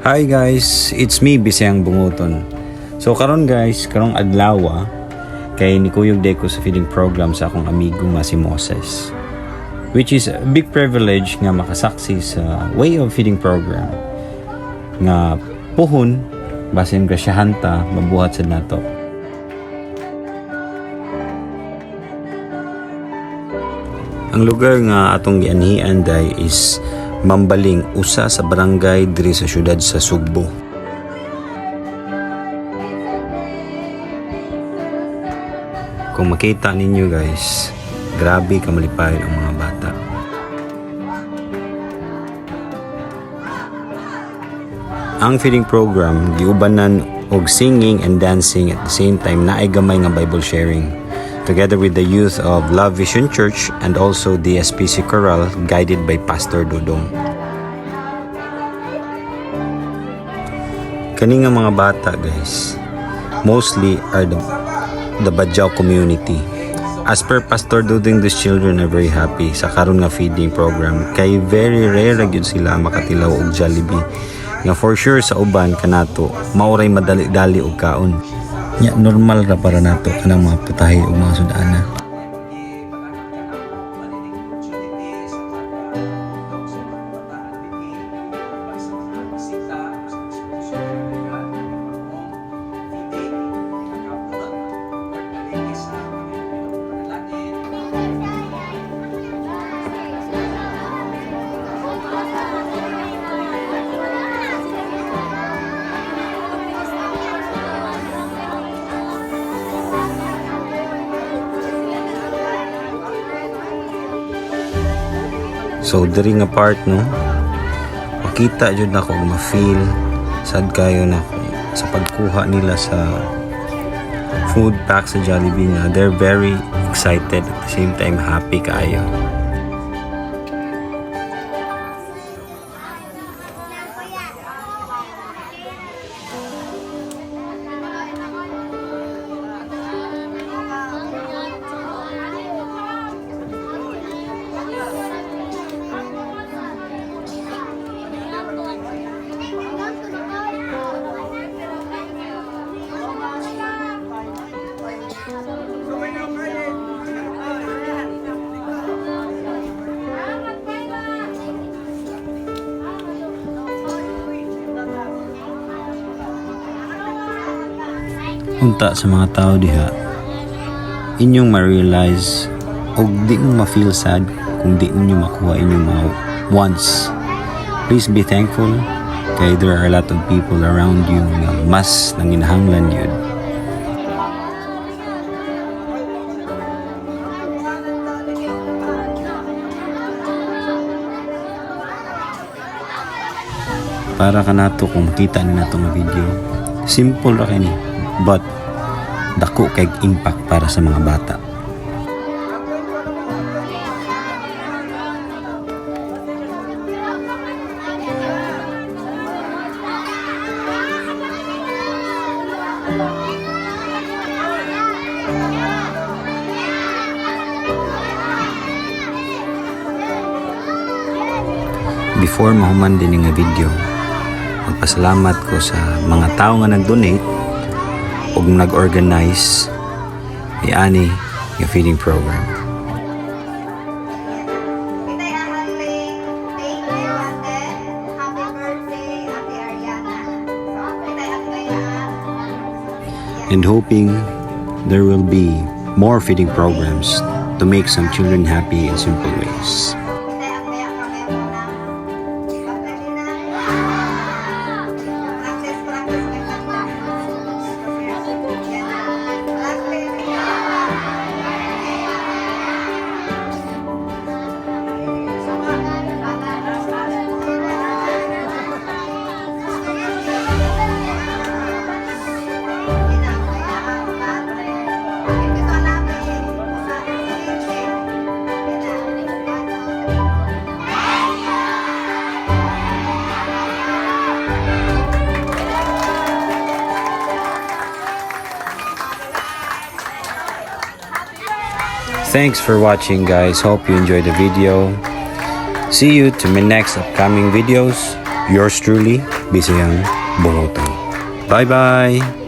Hi guys, it's me, Bisayang Bunguton. So karon guys, karong adlaw kay nikuyog day ko sa feeding program sa akong amigo nga si Moses. Which is a big privilege nga makasaksi sa way of feeding program nga puhon basin grasyahan ta mabuhat sad nato. Ang lugar nga atong gianhian day is Mambaling, usa sa barangay diri sa syudad sa Sugbo. Kung makita ninyo guys, grabe ka malipayon ang mga bata. Ang feeding program giubanan og singing and dancing, at the same time naay gamay nga Bible sharing together with the youth of Love Vision Church and also the SPC Chorale guided by Pastor Dodong. Kani nga mga bata guys, mostly are the Badjao community. As per Pastor Dodong, these children are very happy sa karon nga feeding program kay very rare ra gyud sila makatilaw og Jollibee nga for sure sa uban kanato mao ray madali-dali og kaon. Nya normal ra para nato kanang mga putahe ug mga sudana. So diri nga part, no, makita jud nako, ma-feel sad kayo na sa pagkuha nila sa food pack sa Jollibee nga they're very excited, at the same time happy kaayo. Unta sa mga tao diha, inyong ma-realize og di mo ma-feel sad kung di ninyo makuha inyong mga wants. Please be thankful kay there are a lot of people around you nga mas nanginahanglan yun. Para kanato, kung makita ni nato nga video, simple ra kay ni but dako kay impact para sa mga bata. Before mahuman din nga video, magpasalamat ko sa mga tao nga nag-donate ug nag-organize ani nga feeding program. Itay ahante, thank you, ate. Happy birthday, Ate Ariana. So, itay ang And hoping there will be more feeding programs to make some children happy in simple ways. Itay ang kaya kami muna. Pagdali na. Practice, practice, may kanta. Yan na. Practice. Thanks for watching, guys. Hope you enjoyed the video. See you to my next upcoming videos. Yours truly, Bisayang Bongotoy. Bye-bye!